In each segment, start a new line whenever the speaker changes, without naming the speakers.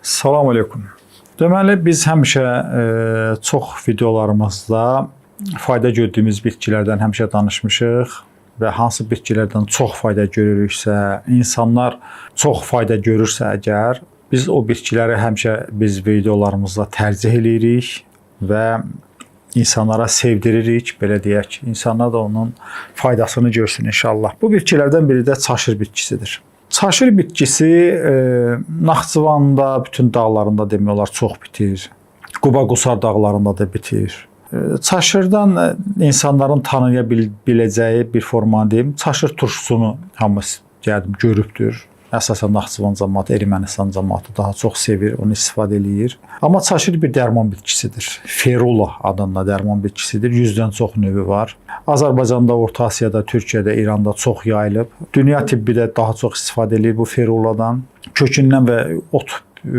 Salam aleykum. Deməli biz həmişə çox videolarımızda fayda gördüyümüz bitkilərdən həmişə danışmışıq və hansı bitkilərdən çox fayda görürüksə, insanlar çox fayda görürsə əgər, biz o bitkiləri həmişə biz videolarımızda tərcih eləyirik və insanlara sevdiririk, belə deyək. İnsanlar da onun faydasını görsün inşallah. Bu bitkilərdən biri də çaşır bitkisidir. Çaşır bitkisi Naxçıvanda, bütün dağlarında demək olar çox bitir. Quba Qusar dağlarında da bitir. Çaşırdan insanların tanıya biləcəyi bir forma deyim. Çaşır turşusunu hamısı gəldim görübdür. Əsasən Naxçıvan cəmaatı, Ermənistan cəmaatı daha çox sevir, onu istifadə eləyir. Amma çaşır bir dərman bitkisidir. Ferula adında dərman bitkisidir. 100-dən çox növü var. Azərbaycanda, Orta Asiyada, Türkiyədə, İranda çox yayılıb. Dünya tibbidə daha çox istifadə edilir bu feruladan. Kökündən və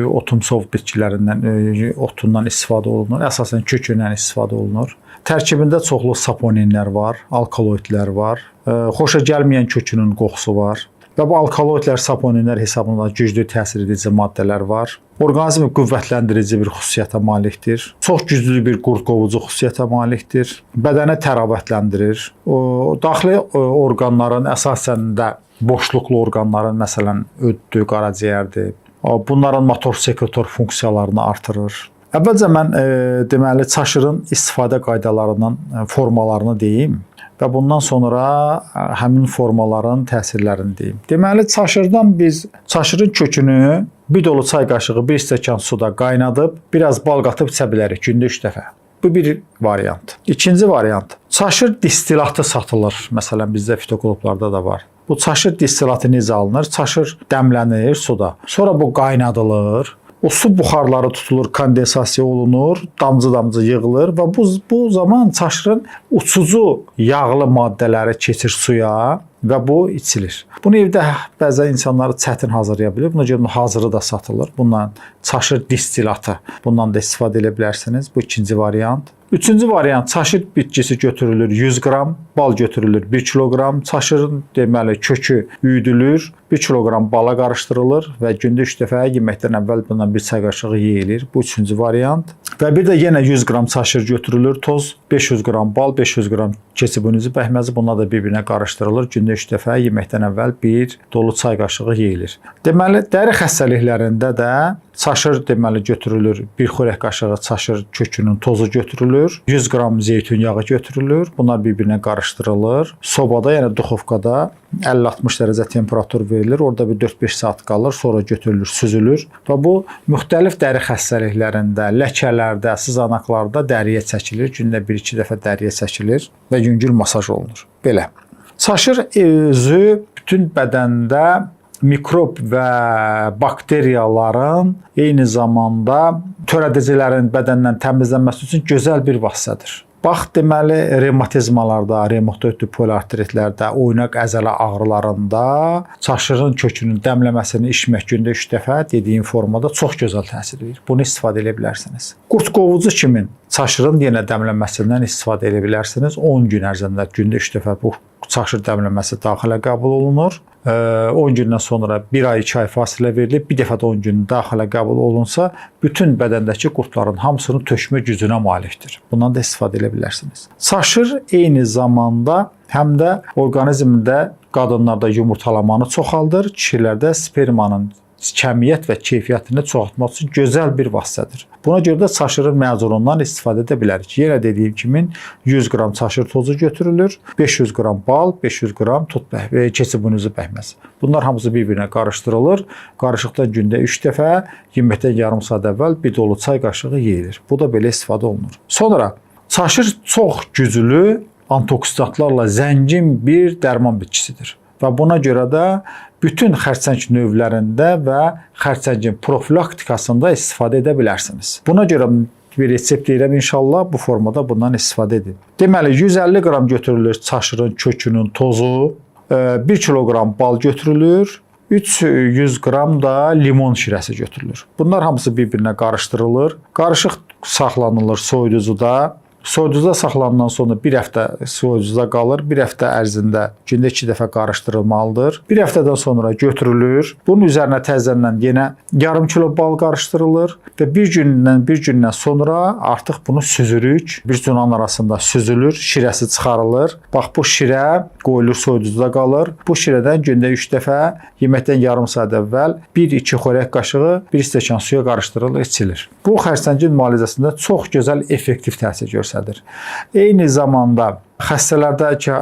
otumsov bitkilərindən, otundan istifadə olunur. Əsasən kökündən istifadə olunur. Tərkibində çoxlu saponinlər var, alkaloidlər var. Xoşa gəlməyən kökünün qoxusu var. Və bu alkaloidlər, saponinlər hesabına güclü təsir edici maddələr var. Orqanizmi qüvvətləndirici bir xüsusiyyətə malikdir. Çox güclü bir qurd qovucu xüsusiyyətə malikdir. Bədəni təravətləndirir. O daxili orqanların, əsasən də boşluqlu orqanların, məsələn, öddür, qaraciyərdir. Bunların motor sekretor funksiyalarını artırır. Əvvəlcə mən deməli çaşırın istifadə qaydalarından formalarını deyim və bundan sonra həmin formaların təsirlərini deyim. Deməli çaşırdan biz çaşırın kökünü bir dolu çay qaşığı bir stəkan suda qaynadıb biraz bal qatıb içə bilərik gündə 3 dəfə. Bu bir variant. İkinci variant. Çaşır distilatı satılır. Məsələn bizdə fitoklublarda da var. Bu çaşır distilatı necə alınır? Çaşır dəmlənir suda. Sonra bu qaynadılır. O su buxarları tutulur, kondensasiya olunur, damcı-damcı yığılır və bu zaman çaşırın uçucu yağlı maddələri keçir suya və bu içilir. Bunu evdə bəzən insanlar çətin hazırlaya bilir. Buna görə hazırı da satılır. Bundan çaşır distilatı. Bundan da istifadə edə bilərsiniz. Bu ikinci variant. Üçüncü variant, çaşır bitkisi götürülür 100 qram, bal götürülür 1 kiloqram, çaşırın deməli kökü üyüdülür, 1 kiloqram bala qarışdırılır və gündə 3 dəfə yeməkdən əvvəl bundan bir çay qaşığı yeyilir. Bu üçüncü variant. Və bir də yenə 100 qram çaşır götürülür, toz, 500 qram bal, 500 qram keçibunuzu bəhməzi, bunlar da bir-birinə qarışdırılır. Gündə 3 dəfə yeməkdən əvvəl bir dolu çay qaşığı yeyilir. Deməli, dəri xəstəliklərində də çaşır deməli götürülür, bir xörək qaşığı çaşır kökünün tozu götürülür, 100 qram zeytun yağı götürülür. Bunlar bir-birinə qarışdırılır. Sobada, yəni duxovkada 50-60 dərəcə temperatur verilir. Orada bir 4-5 saat qalır, sonra götürülür, süzülür və bu müxtəlif dəri xəstəliklərində, ləkələrdə, sızanaqlarda dəriyə çəkilir. Gündə 1-2 dəfə dəriyə çəkilir və yüngül masaj olunur. Belə. Çaşır özü bütün bədəndə mikrob və bakteriyaların, eyni zamanda törədicilərin bədəndən təmizlənməsi üçün gözəl bir vasitədir. Bax, deməli, revmatizmalarda, revmatoid poliartritlərdə, oynaq əzələ ağrılarında çaşırın kökünün dəmləməsini içmək gündə 3 dəfə dediyim formada çox gözəl təsir edir. Bunu istifadə edə bilərsiniz. Qurd qovucu kimi çaşırın yenə dəmləməsindən istifadə edə bilərsiniz. 10 gün ərzində gündə 3 dəfə bu çaşır dəmləməsi daxilə qəbul olunur. 10 gündən sonra 1 ay, 2 ay fasilə verilib, bir dəfə də 10 gün daxilə qəbul olunsa, bütün bədəndəki qurdların hamısını tökmə gücünə malikdir. Bundan da istifadə edə bilərsiniz. Çaşır eyni zamanda həm də orqanizmdə qadınlarda yumurtalamanı çoxaldır, kişilərdə spermanın kəmiyyət və keyfiyyətini çoxaltmaq üçün gözəl bir vasitədir. Buna görə də çaşırın məzunundan istifadə edə bilərik. Yenə dediyim kimi 100 qram çaşır tozu götürülür, 500 qram bal, 500 qram tut keçibunuzu bəhməsi. Bunlar hamısı bir-birinə qarışdırılır. Qarışıqdan gündə 3 dəfə yeməkdən yarım saat əvvəl bir dolu çay qaşığı yeyilir. Bu da belə istifadə olunur. Sonra çaşır çox güclü antioksidantlarla zəngin bir dərman bitkisidir. Və buna görə də bütün xərçəng növlərində və xərçəngin profilaktikasında istifadə edə bilərsiniz. Buna görə bir resept deyirəm inşallah, bu formada bundan istifadə edin. Deməli 150 qram götürülür çaşırın kökünün tozu, 1 kiloqram bal götürülür, 300 qram da limon şirəsi götürülür. Bunlar hamısı bir-birinə qarışdırılır. Qarışıq saxlanılır soyuducuda. Soyuducuda saxlanandan sonra bir həftə soyuducuda qalır. Bir həftə ərzində gündə 2 dəfə qarışdırılmalıdır. Bir həftədən sonra götürülür. Bunun üzərinə təzədən yenə yarım kilo bal qarışdırılır və bir gündən sonra artıq bunu süzürük. Bir cunanın arasında süzülür, şirəsi çıxarılır. Bax, bu şirə qoyulur, soyuducuda qalır. Bu şirədən gündə 3 dəfə yeməkdən yarım saat əvvəl 1-2 xörək qaşığı bir stəkan suya qarışdırılır, içilir. Bu xərçəngin müalicəsində çox gözəl effektiv təsir göstərir. Eyni zamanda xəstələrdə ki,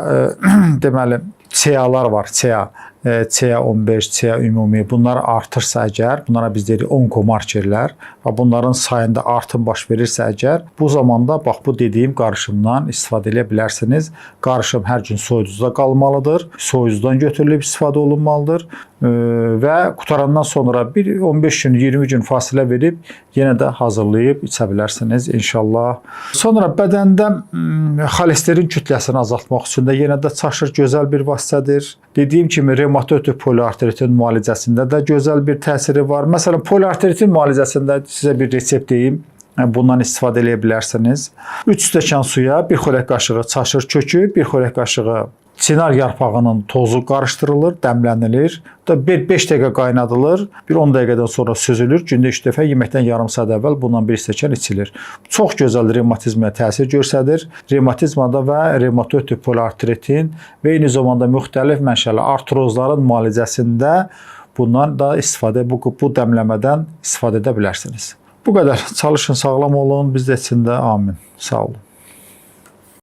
deməli CA-lar var, CA, CA15, CA ümumi, bunlar artırsa əgər, bunlara biz deyirik onkomarkerlər və bunların sayında artım baş verirsə əgər, bu zamanda bax bu dediyim qarışımdan istifadə edə bilərsiniz. Qarışım hər gün soyuducuda qalmalıdır. Soyuducudan götürülüb istifadə olunmalıdır və qutarandan sonra bir 15 gün, 20 gün fasilə verib yenə də hazırlayıb içə bilərsiniz inşallah. Sonra bədəndə xolesterin kütləsini azaltmaq üçün də yenə də çaşır gözəl bir vasitədir. Dediyim kimi revmatoid poliartritin müalicəsində də gözəl bir təsiri var. Məsələn, poliartritin müalicəsində sizə bir resept deyim. Bundan istifadə edə bilərsiniz. 3 stəkan suya 1 xörək qaşığı çaşır kökü, 1 xörək qaşığı çinar yarpağının tozu qarışdırılır, dəmlənilir. Da bir 5 dəqiqə qaynadılır. Bir 10 dəqiqədən sonra süzülür. Gündə 3 dəfə yeməkdən yarım saat əvvəl bundan bir stəkan içilir. Çox gözəl revmatizmə təsir göstərir. Revmatizmada və revmatoid poliartritin və eyni zamanda müxtəlif mənşəli artrozların müalicəsində bundan da istifadə bu dəmləmədən istifadə edə bilərsiniz. Bu qədər. Çalışın, sağlam olun. Biz də içində amin. Sağ olun.